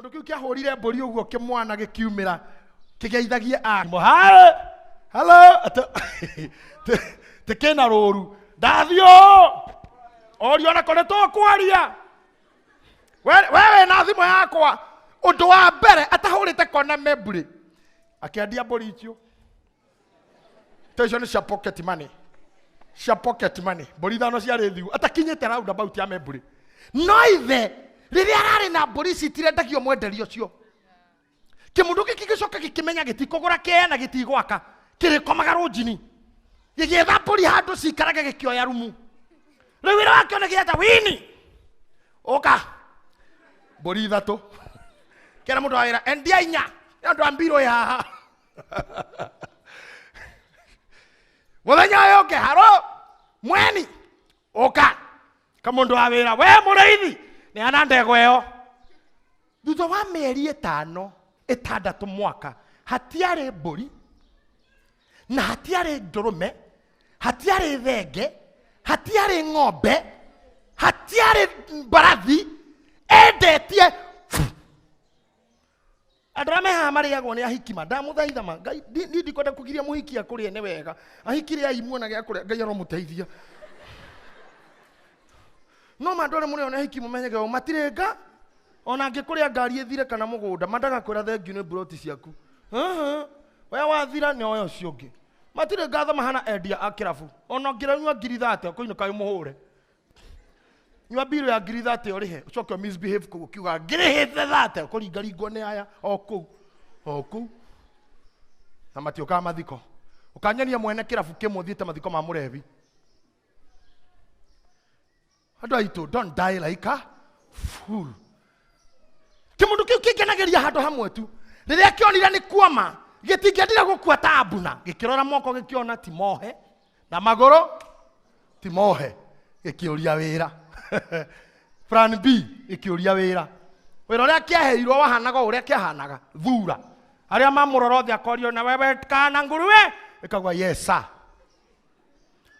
Kĩmũndũ kĩu kĩahũrire mbũri ũguo kĩmwana gĩkiumĩra kĩgeithagie a hi hello tĩkĩna rũru ndathiĩ orio onako nĩ tũkwaria we wĩna thimũ yakwa ũndũ wa mbere atahũrĩte kona membũrĩ akĩendia mbũri icio to icio nĩ cia pocket money, cia pocket money, mbũri ithano ciarĩ thiu atakinyĩte roundabout ya membũrĩ. No ithe rĩrĩa ararĩ na mbũri ici itirendagio mwenderio ũcio, kĩmũndũ gĩkĩ gĩcoka gĩkĩmenya gĩtikũgũra kĩea na gĩtigwaka, kĩrĩkomaga rũnjini, gĩgĩetha mbũri handũ ciikarage gĩkĩoya rumu. Rĩu wĩra wakĩo nĩ gĩeta wini ũka mbũri ithatũ kĩra mũndũ wa wĩra endia inya nĩ ũndũ wa mbirũ ĩ haha. Mũthenya ũyũ ũngĩ haro mweni ũka kamũndũ wa wĩra we mũrĩithi neana ndegwa ĩyo. Thutha wa mĩeri ĩtano ĩtandatũ mwaka hatiarĩ mbũri na hatiarĩ ndũrũme, hatiarĩ thenge, hatiarĩ ng'ombe, hatiarĩ mbarathi, endetie andũ arĩa me haha marĩagwo nĩ ahiki ma ndamũthaitha ma Ngai niĩ ndikwenda kũgiria mũhiki akũrĩe nĩ wega, ahiki rĩai muona gĩa kũrĩa, Ngai aromũteithia. No ma andũ arĩa mũrĩo nĩ ahiki mũmenyage ũũ, matirĩ nga ona angĩkũrĩa ngari ĩthire kana mũgũnda mandagakwĩra thengiũ nĩ mburoti ciaku. We wathira nĩ oya ũcio ũngĩ. Matirĩ ngatho mahana endia a kĩrabu, ona ũngĩranyua ngiri 30 ũkũinũka ũmũhũre. Nyua mbirũ ya ngiri 30 ũrĩhe ũcoke misbehave kũu ũkiuga ngĩrĩhĩte 30 ũkũringaringwo nĩ aya o kũu o kũu na matiũkaga mathiko. Ũkanyonia mwene kĩrabu kĩmwe ũthiĩte mathiko ma mũrebi. Andũ aitũ, don't die like a fool. Kĩmũndũ kĩu kĩngenagĩria handũ hamwe tu. Rĩrĩa kĩonire nĩ kuoma, gĩtingĩendire gũkua ta Abuna, gĩkĩrora moko gĩkĩona ti mohe na magũrũ ti mohe, gĩkĩũria wĩra. Plan B gĩkĩũria wĩra. Wĩra ũrĩa kĩaheirwo wahanaga o ũrĩa kĩahanaga, thura. Arĩa mamũrora othe akorio na wewe kana nguruwe, ĩkauga yes sir.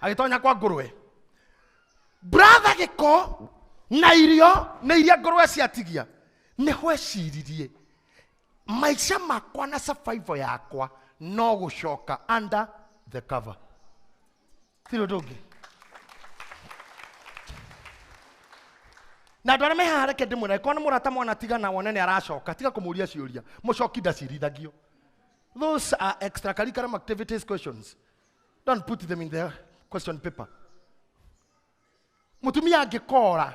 Agĩtonya kwa nguruwe. Brother gĩko na irio na iria ngũrũwe ciatigia, nĩho eciririe maica makwa na survival yakwa no gũcoka under the cover. Tirĩ ũndũ ũngĩ. Na andũ arĩa me haha reke ndĩmwĩre, angĩkorwo nĩ mũrata mwana tigana wone nĩ aracoka, tiga kũmũria ciũria. Mũcoki ndacirithagio. Those are extracurricular activities questions. Don't put them in the question paper. Mũtumia angĩkora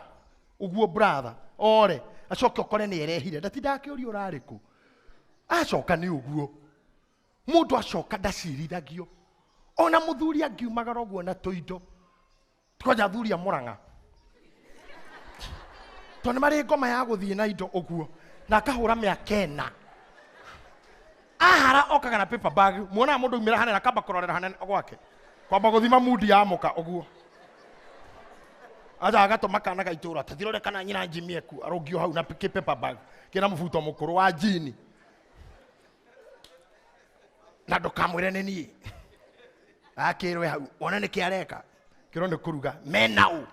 ũguo brother ore acoke ũkore nĩ erehire, ndatindaga akĩũria ũrarĩ kũ. Acoka nĩ ũguo. Mũndũ acoka ndacirithagio. Ona mũthuri angiumagara ũguo na tũindo. Kwanja athuri a Mũrang'a. Tondũ nĩ marĩ ngoma ya gũthiĩ na indo ũguo na akahũra mĩaka ĩna. Ahara okaga na paper bag, muonaga mũndũ aumĩra hanene akamba kũrorera hanene gwake. Kwamba gũthima mundi ya mũka ũguo. Aja agatũma kana ga itũra, tathirore kana nyina Jimmy eku, arũngio hau na kĩ paper bag kĩna mũbuto mũkũrũ wa jini. Na ndũkamwĩre nĩ niĩ. Akĩrwe hau, wone nĩkĩ areka. Kĩro nĩ kũruga. Mena ũ.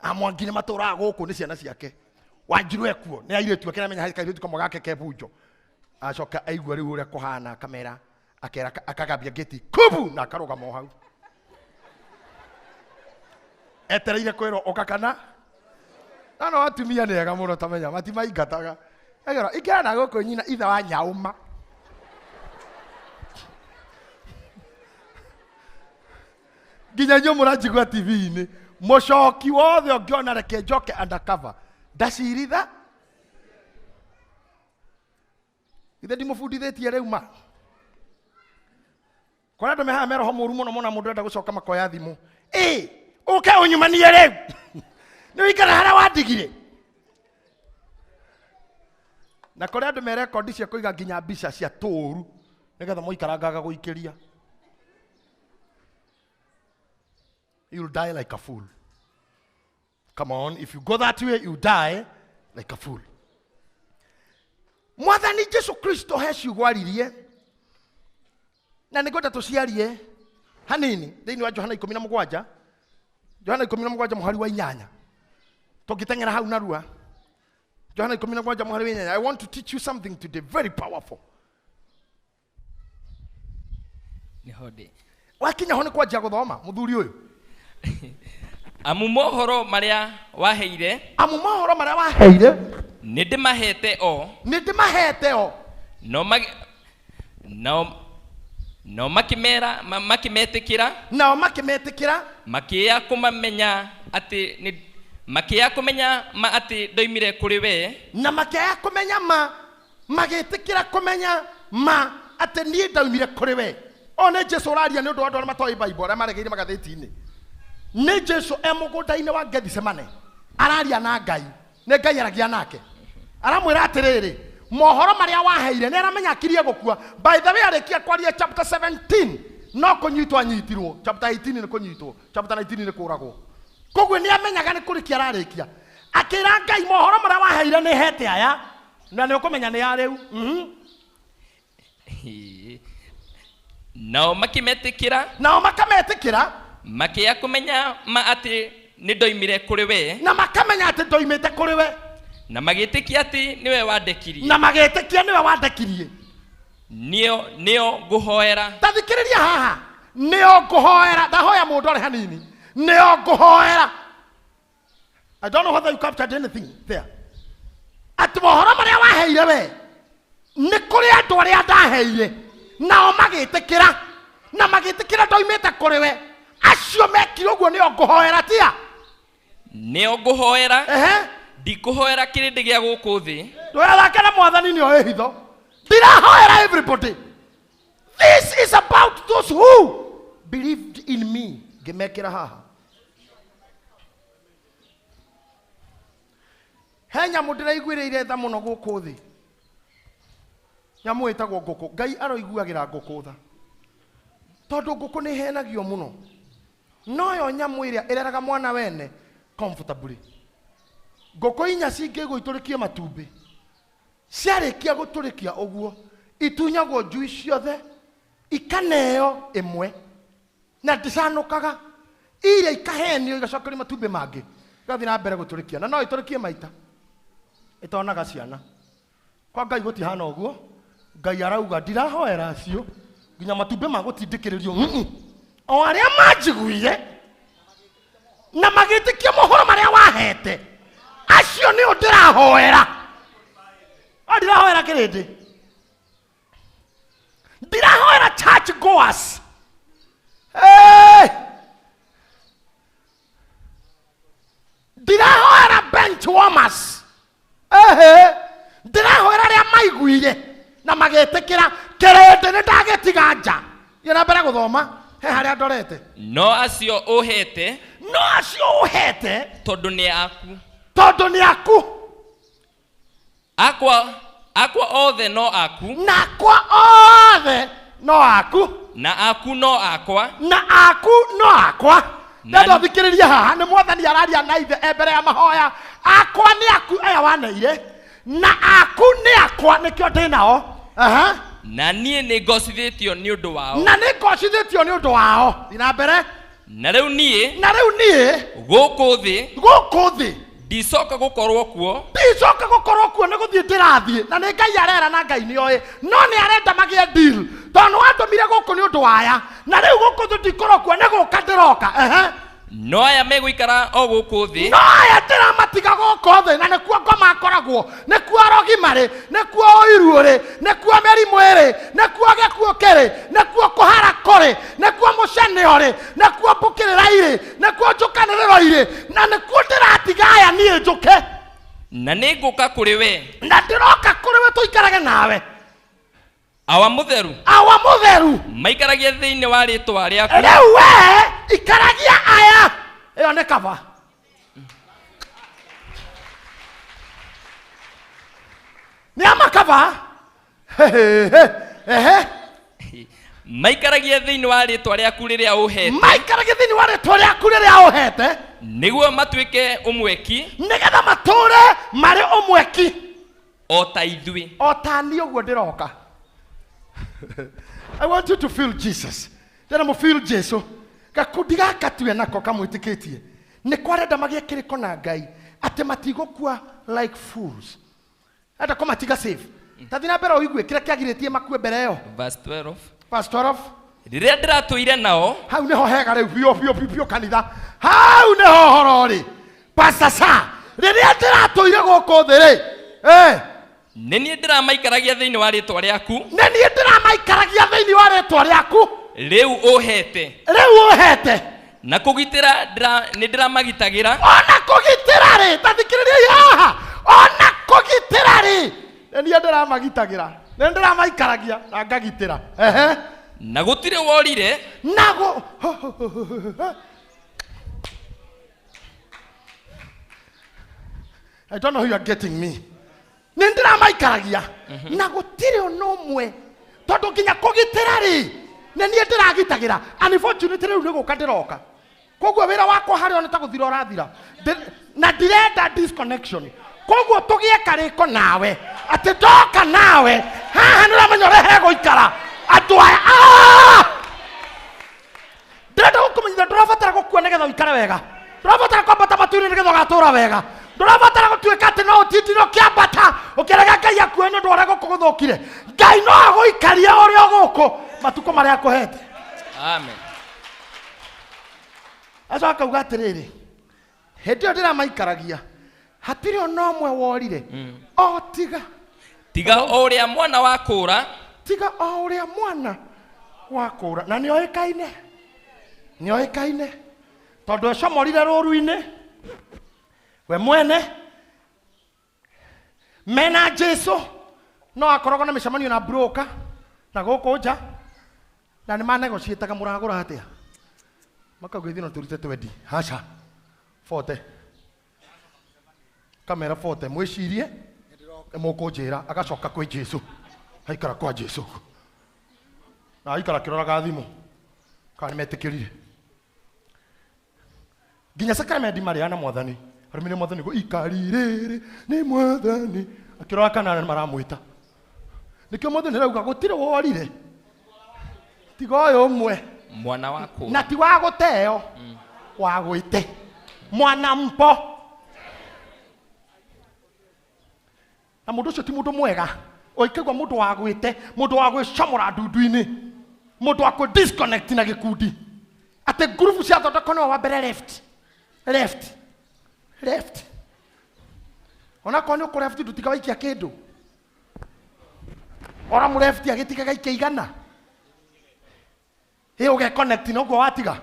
Amwangi nĩ matũraga gũkũ nĩ ciana ciake. Wanjiru ekuo, nĩ airĩtu ake namenya kairĩtu kamwe gake ke bunjo. Acoka aigua rĩu ũrĩa kũhana akamera, akera akagambia ngĩti kubu na akarũgama o hau. Etereire kwĩrwo ũka kana. No no atumia nĩ ega mũno tamenya matimaingataga. Egera ikara na gũkũ nyina ithe wa nyaũma. Nginya inyuĩ mũranjigua T V-inĩ, mũcoki wothe ũngĩona reke njoke undercover ndaciritha. Ithe ndimũbundithĩtie rĩu ma. Kũrĩa andũ me haha me roho mũru mũno mona mũndũ enda gũcoka makoya thimũ. Ĩ, ũke ũnyumanie rĩu. Nĩ ũikara harĩa wandigire. Na kũrĩa andũ me rekondi cia kũiga nginya mbica cia tũũru nĩgetha mũikarangaga gũikĩria. You'll die like a fool. Come on, if you go that way, you die like a fool. Mwathani Jesu Kristo he ciugo aririe na nĩngwenda tũciarie hanini thĩinĩ wa Johana ikũmi na mũgwanja, Johana ikũmi na mũgwanja mũhari wa inyanya. Tũngĩteng'era hau narua. Johana 17 mũhari wa 8. I want to teach you something today very powerful. Nĩho ndĩ. Wakinya ho nĩ kwanjia gũthoma mũthuri ũyũ. Amu mohoro marĩa waheire, Amu mohoro marĩa waheire, nĩ ndĩmahete o, nĩ ndĩmahete o, no nao makĩmera makĩmetĩkĩra, nao makĩmetĩkĩra, makĩya kũmamenya atĩ nĩ makĩya kũmenya ma atĩ ndoimire kũrĩ we, na makĩaya kũmenya ma, magĩtĩkĩra kũmenya ma atĩ niĩ ndaumire kũrĩ we. O nĩ Jesu ũraria nĩ ũndũ wa andũ arĩa matoĩ Bible, arĩa maregeire magathĩti-inĩ. Nĩ Jesu e mũgũnda-inĩ wa Gethsemane araria na Ngai, nĩ Ngai aragia nake, aramwĩra atĩrĩrĩ, mohoro marĩa waheire nĩ aramenya akirie gũkua. By the way, arĩkia kwaria chapter 17 no kũnyitwo anyitirwo, chapter 18 nĩ kũnyitwo, chapter 19 nĩ kũragwo. Koguo nĩ amenyaga nĩ kũrĩkia ararĩkia, akĩra Ngai mohoro marĩa waheire nĩ hete aya, na nĩ ũkũmenya nĩ ya rĩu. Nao makĩmetĩkĩra, nao makametĩkĩra, makĩya kũmenya ma atĩ nĩ ndoimire kũrĩ we, na makamenya atĩ ndoimĩte kũrĩ we, na magĩtĩkia atĩ nĩwe wandekirie, na magĩtĩkia nĩwe wandekirie. Nĩo ngũhoera. Ta thikĩrĩria haha, nĩo ngũhoera. Ndahoya mũndũ arĩ hanini, nĩo ngũhoera. I don't know whether you captured anything there. Atĩ mohoro marĩa waheire we, nĩ kũrĩ andũ arĩa ndaheire, nao magĩtĩkĩra, na magĩtĩkĩra ndoimĩte kũrĩ we. Acio mekire ũguo nĩo ngũhoera, tia? Nĩo ngũhoera. Ehe. Ndikũhoera kĩrĩndĩ gĩa gũkũ thĩ. Ndũgathake na mwathani nĩ oĩ hitho. Ndirahoera everybody. This is about those who believed in me. Ngĩmekĩra haha. He nyamũ ndĩraiguĩrĩire tha mũno gũkũ thĩ. Nyamũ ĩtagwo ngũkũ. Ngai aroiguagĩra ngũkũ tha. Tondũ ngũkũ nĩ ĩhenagio mũno. No yo nyamũ ĩrĩa ĩreraga mwana wene comfortably. Ngũkũ inya cingĩigwo itũrĩkie matumbĩ, ciarĩkia gũtũrĩkia ũguo, itunyagwo njui ciothe, ikaneo ĩmwe, na ndicanũkaga. Iria ikahenio igacokerio matumbĩ mangĩ, igathiĩ na mbere gũtũrĩkia, na no itũrĩkie maita itonaga ciana. Kwa Ngai gũtihana ũguo. Ngai arauga ndirahoera acio nginya matumbĩ ma gũtindĩkĩrĩrio. O arĩa manjiguire na magĩtĩkia mohoro marĩa wahete, acio nĩo ndĩrahoera. O ndirahoera kĩrĩndĩ, ndirahoera church goers. Hey! Ndirahoera bench warmers. Ehe, ndĩrahoera arĩa maiguire na magĩtĩkĩra. Kĩrĩndĩ nĩ ndagĩtiga nja. Thiĩ na mbere gũthoma, he harĩa ndorete. No acio ũhete, no acio ũhete, tondũ nĩ aku, tondũ nĩ aku, akwa othe no aku, na akwa othe no aku, na aku no akwa, na aku no akwa. Ndenda thikĩrĩria haha, nĩ mwathani araria na ithe e mbere ya mahoya. Akwa nĩ aku aya waneire, na aku nĩ akwa, nĩkĩo ndĩ nao. Aha. Na niĩ nĩ ngocithĩtio nĩ ũndũ wao, na nĩ ngocithĩtio nĩ ũndũ wao. Thiĩ na mbere. Na rĩu niĩ, na rĩu niĩ gũkũ thĩ, gũkũ thĩ ndicoka gũkorwo kuo, ndicoka gũkorwo kuo, nĩ gũthiĩ ndĩrathiĩ. Na nĩ Ngai arera, na Ngai nĩ oĩ, no nĩ arenda magĩe deal, tondũ wandũmire gũkũ nĩ ũndũ waya, na rĩu gũkũ thĩ ndikorwo kuo, nĩ gũka ndĩroka. Ehe. No aya megũikara o gũkũ thĩ, no aya ndĩramatiga gũkũ thĩ, na nĩkuo ngoma akoragwo, nĩkuo arogi marĩ, nĩkuo ũiru ũrĩ, nĩkuo mĩrimũ ĩrĩ, nĩkuo gĩkuũ kĩrĩ, nĩkuo kũhara kũrĩ, nĩkuo mũcene ũrĩ, nĩkuo mbũkĩrĩra irĩ, nĩkuo njũkanĩrĩro irĩ, na nĩkuo ndĩratiga aya niĩ njũke. Na nĩ ngũka kũrĩ we, na ndĩroka kũrĩ we tũikarage nawe. Awa mũtheru, awa mũtheru, maikaragie thĩinĩ wa rĩtwa rĩaku, rĩu we ikaragia aya. Ĩyo nĩ kaba nĩ amakaba. Ehe. Maikaragie thĩinĩ wa rĩtwa rĩaku rĩrĩa ũhete, maikaragie thĩinĩ wa rĩtwa rĩaku rĩrĩa ũhete, nĩguo matuĩke ũmweki, nĩgetha matũre marĩ ũmweki, o ta ithuĩ, o ta niĩ ũguo ndĩroka. I want you to feel Jesus. Ndĩrenda mũ feel Jesu. Gakundi gaka tuwe nako kamwĩtĩkĩtie nĩ kwarenda magĩe kĩrĩko na Ngai atĩ matigũkua like fools. Enda kũmatiga safe. Tathi na mbere ũigue kĩrĩa kĩagirĩtie makue mbere ĩyo. Verse 12. Verse 12. Rĩrĩa ndĩratũire nao. Hau nĩho hega rĩu biũ biũ biũ biũ kanitha. Hau nĩho ũhoro ũrĩ. Pastor sa, rĩrĩa ndĩratũire gũkũ thĩ rĩ, eh, Nĩ niĩ ndĩramaikaragia thĩinĩ wa rĩĩtwa rĩaku. Nĩ niĩ ndĩramaikaragia thĩinĩ wa rĩĩtwa rĩaku. Rĩu ũhete. Rĩu ũhete. Na kũgitĩra nĩ ndĩramagitagĩra. Ona kũgitĩra rĩ, ta thikĩrĩriai haha. Ona kũgitĩra rĩ, nĩ niĩ ndĩramagitagĩra. Nĩ ndĩramaikaragia na ngagitĩra. Ehe. Na gũtirĩ worire. Na gũ I don't know who you are getting me. Nĩ ndĩramaikaragia na gũtirĩ ona ũmwe, tondũ nginya kũgitĩra rĩ, nĩ niĩ ndĩragitagĩra. Unfortunately rĩu nĩ gũka ndĩroka, koguo wĩra wakwa harĩa nĩ ta gũthira ũrathira. Na ndirenda disconnection, koguo tũgĩe karĩko nawe atĩ ndoka nawe haha nĩ ũramenya ũrĩa hegũikara andũ aya. Ndĩrenda gũkũmenyithia ndũrabatara gũkua nĩgetha ũikare wega, ndũrabatara kwambata matu-inĩ nĩgetha ũgatũra wega, ndũrabatara gũtuĩka atĩ no ũtindire ũkĩambata ũkĩrega Ngai akue nĩ ũndũ wa ũrĩa gũkũ gũthũkire. Ngai no agũikarie ũrĩa gũkũ matukũ marĩa akũhete. Amen. Acoka akauga atĩrĩrĩ, hĩndĩ ĩyo ndĩramaikaragia hatirĩ ona ũmwe worire, o tiga Tiga o ũrĩa mwana wa kũũra, tiga o ũrĩa mwana wa kũũra. Na nĩoĩkaine, nĩoĩkaine tondũ ecomorire rũru-inĩ we mwene mena Jesu, no akoragwo na mĩcemanio na broker na gũkũ nja, na nĩ manegociĩtaga mũragũra atĩa, makauga ithuĩ no tũrute 20, haca 40, kamera 40, mwĩcirie mũkũnjĩra. Agacoka kwĩ Jesu, aikara kwa Jesu na aikara akĩroraga thimũ kana nĩmetĩkĩrire. Nginya sakramenti marĩa na mwathani arũmĩrĩre mwathani go ikari rĩrĩ nĩ mwathani, akĩrora kana nĩ maramwĩta. Nĩkĩo mwathani arauga gũtirĩ worire tiga ũyũ ũmwe, mwana wa kũũra, na ti wa gũteo, wa gwĩte mwana mpo. Na mũndũ ũcio ti mũndũ mwega, ũikaigua mũndũ wa gwĩte, mũndũ wa gwĩcomora ndundu-inĩ, mũndũ wa kũ disconnect na gĩkundi, atĩ ngurubu ciathondekwo nĩwe wa mbere, left left left. Onakorwo nĩ ũkũ left, ndũtiga waikia kĩndũ, ora mũ left agĩtiga gaikia igana, ĩ ũge connect na ũguo watiga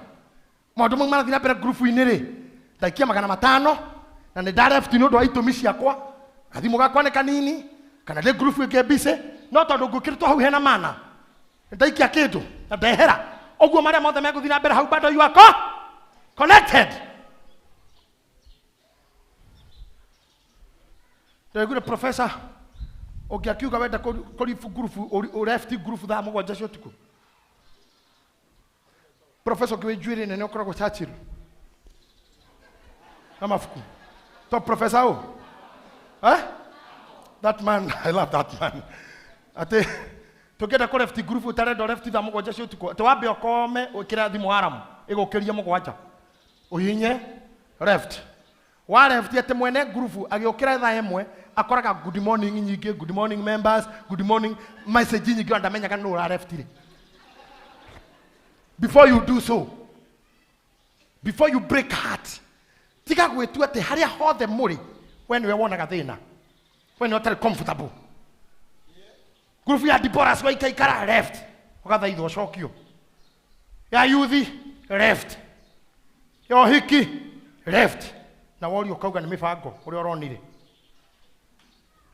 maũndũ mau marathiĩ na mbere ngurubu-inĩ rĩ, ndaikia 500 na nĩ nda left nĩ ũndũ wa itũmi ciakwa, gathimũ gakwa nĩ kanini kana ndĩ ngurubu ĩngĩ mbicĩ, no tondũ ngwĩkĩrĩtwo hau hena mana, ndaikia kĩndũ na ndehera ũguo marĩa mothe megũthiĩ na mbere hau, bado you are connected. Ndaiguire professor ũngĩ akiuga wenda kũribu ngurubu ũrefti ngurubu thaa 7 cia ũtukũ. Professor ũngĩ wĩ njuĩrĩ nene ũkoragwo Churchill na mabuku to professor ũ, eh? That man, I love that man. Atĩ tũngĩenda kũrefti ngurubu ũtarenda ũrefti thaa 7 cia ũtukũ, atĩ wambe ũkome ũkĩre thimũ alarm ĩgũkĩrie 7 ũhihinye left wa left, atĩ mwene ngurubu agĩũkĩra thaa 1 akoraga good morning nyingĩ, good morning members, good morning message nyingĩ, ona ndamenyaga nũ ũrareftire. Before you do so, before you break heart, tiga gwĩtua atĩ harĩa hothe mũrĩ we nĩwe wonaga thĩna, we nĩwe ũtarĩ comfortable. Ngurubu ya Deborah waikaikara left, ũgathaithwo ũcokio, ya youth left, ya ũhiki left, na worio ũkauga nĩ mĩbango ũrĩa ũronire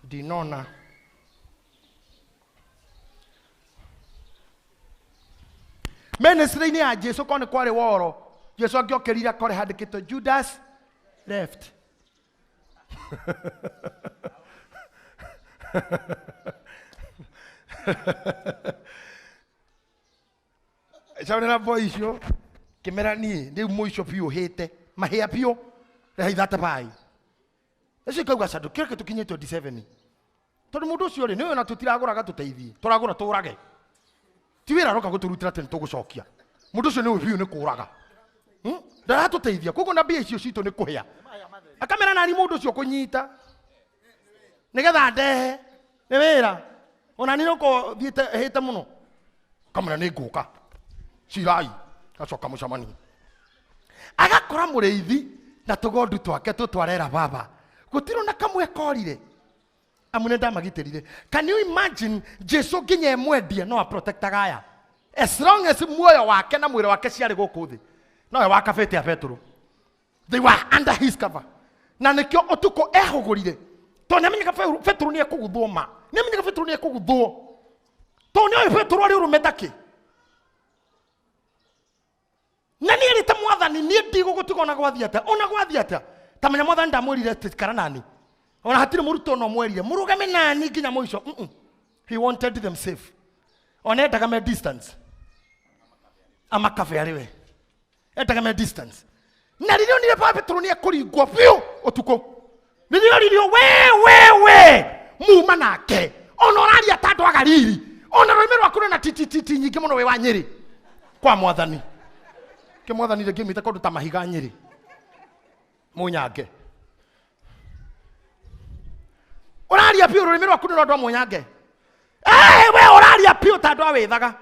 ndinona. Ministry-inĩ ya Jesu korwo nĩ kwarĩ woro, Jesu angĩokĩrire akore handĩkĩtwo Judas left. Caonera boy icio kĩmera niĩ rĩu mũico biũ hĩte mahĩa biũ rehe ithate bai icio ikauga candũ kĩreke tũkinye 27, tondũ mũndũ ũcio rĩ nĩwe na tũtiragũraga tũteithie, tũragũra tũrage, ti wĩra aroka gũtũrutĩra atĩ nĩtũgũcokia. Mũndũ ũcio nĩwe biũ nĩ kũraga, ndaratũteithia, koguo na mbia icio citũ nĩ kũhĩa. Akamera nani mũndũ ũcio kũnyita Nĩgetha ndehe nĩ wĩra ona niĩ nĩũkorwo thiĩte hĩte mũno kamwĩra nĩ ngũka cirai acoka mũcemanio agakora mũrĩithi na tũgondu twake tũtwarera baba gũtirĩ ona kamwe korire amu nĩ ndamagitĩrire. Can you imagine Jesu nginya emwendia no aprotectaga aya as long as muoyo wake na mwĩrĩ wake ciarĩ gũkũ thĩ nowe wakabĩte a Petero. They were under his cover na nĩkĩo ũtukũ ehũgũrire tondũ nĩamenyaga Petero nĩ ekũguthwo ma nĩamenyaga Petero nĩ ekũguthwo tondũ nĩoĩ Petero arĩ ũrũme takĩ na niĩ rĩte mwathani niĩ ndigũgũtiga ona gwathiĩ atĩa ona gwathiĩ atĩa ta menya mwathani ndamwĩrire atĩ ikara nani ona hatirĩ mũrutwo ona ũmwerire mũrũgame nani nginya mũico. He wanted them safe ona endaga me distance amakabe arĩ we endaga me distance na rĩrĩa onire ba Petero nĩ ekũringwo biũ ũtukũ rĩrĩa oririo we we we muma nake ona ũraria ta andũ a Galili ona rũrĩmĩ rwaku rwĩna titititi nyingĩ mũno wĩ wa Nyĩrĩ kwa mwathani ke mwathani rĩngĩ mĩte kũndũ ta mahiga Nyĩrĩ mũnyange ũraria biũ rũrĩmĩ rwaku nĩ rwa andũ a mũnyange. Eh, we ũraria biũ ta andũ a wĩthaga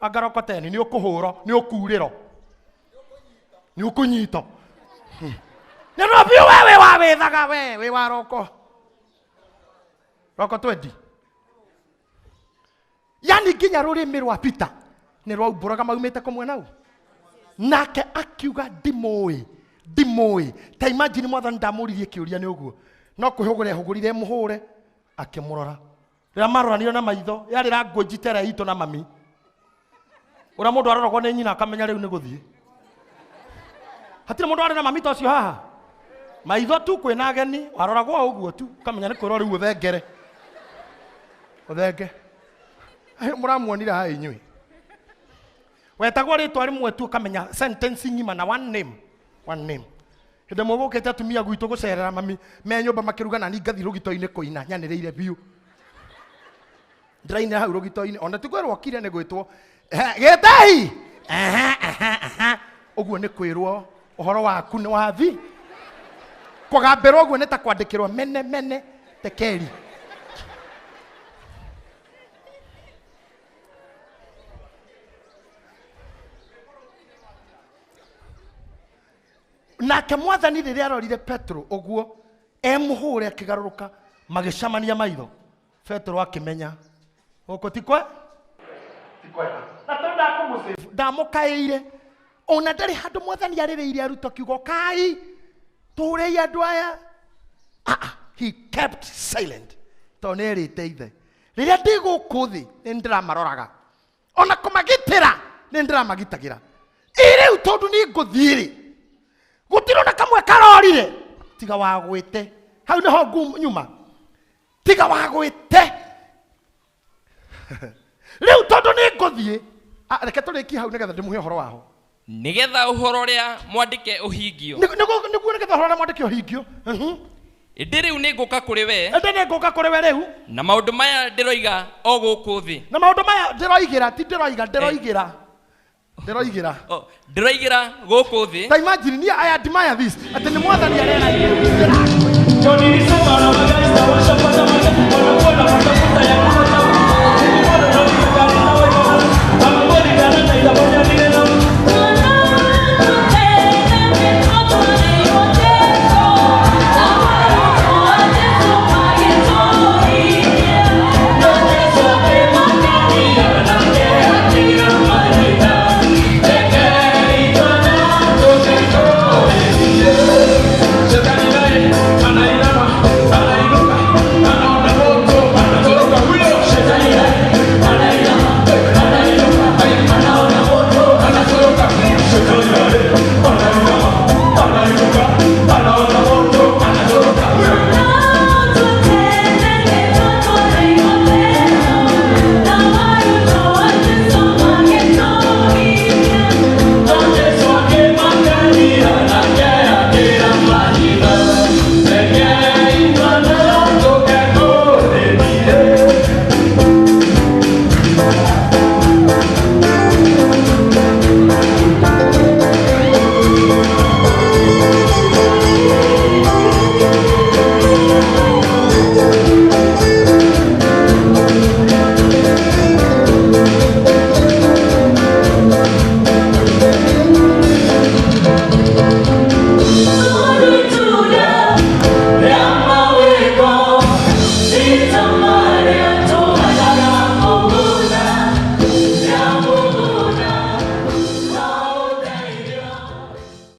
angaroko teni nĩ ũkũhũrwo nĩ ũkurĩrwo nĩ ũkũnyitwo nĩ no biũ we wĩ wa wĩthaga we wĩ wa roko roko twendi yani nginya rũrĩmĩ rwa Peter nĩ rwaumbũraga maumĩte kũ mwena ũ nake akiuga ndimũĩ ndimũĩ ta imagine mwathani ndamũririe kĩũria nĩ ũguo no kwĩhũgũra ehũgũrire mũhũre akĩmũrora rĩrĩa maroranire na maitho yarĩ language ta ĩrĩa itũ na mami ũrĩa mũndũ aroragwo nĩ nyina akamenya rĩu nĩ gũthiĩ hatirĩ mũndũ warĩ na mami ta ũcio haha maitho tu kwĩna ageni waroragwo o ũguo tu ũkamenya nĩ kwĩrwo rĩu ũthengere ũthenge. Mũramuonire haha inyuĩ wetagwo rĩtwa rĩmwe tu ũkamenya sentence ng'ima na one name one name. Hĩndĩ ĩmwe gũkĩte atumia gwitũ gũcerera mami me nyũmba makĩruga na niĩ ngathiĩ rũgito-inĩ kũina nyanĩrĩire biũ ndĩrainĩra hau rũgito-inĩ ona ti kwĩrwo kire nĩ gwĩtwo gĩtei ũguo nĩ kwĩrwo ũhoro waku nĩ wathi kũgambĩrwo ũguo nĩ ta kwandĩkĩrwo mene mene tekeri nake mwathani rĩrĩa arorire Petero ũguo emũhũre akĩgarũrũka magĩcamania maitho Petero akĩmenya gũkũ ti kwe ti kwega na tondũ ndakũmũsave ndamũkaĩire ona ndarĩ handũ mwathani arĩrĩire arutwo akiuga kai tũrei andũ aya. Ah, he kept silent tondũ nĩ erĩte ithe rĩrĩa ndĩ gũkũ thĩ nĩ ndĩramaroraga ona kũmagitĩra nĩ ndĩramagitagĩra ĩ rĩu tondũ nĩ ngũthiĩ rĩ gũtirĩ ona kamwe karorire tiga wagwĩte hau nĩho nyuma tiga wagwĩte rĩu tondũ nĩ ngũthiĩ. Ah, reke tũrĩkie hau nĩgetha ndĩmũhe ũhoro waho nĩgetha ũhoro ũrĩa mwandĩke ũhingio nĩguo nĩgetha ũhoro ũrĩa mwandĩke ũhingio. Ĩndĩ rĩu nĩ ngũka kũrĩ we ĩndĩ nĩ ngũka kũrĩ we rĩu na maũndũ maya ndĩroiga o gũkũ thĩ na maũndũ maya ndĩroigĩra ti ndĩroiga ndĩroigĩra ndĩroigĩra O, ndĩroigĩra gũkũ thĩ ta imagine niĩ I admire this atĩ nĩ mwathani arera ithuĩ. Nilisema na magasta washapata wanakuwa na matafuta ya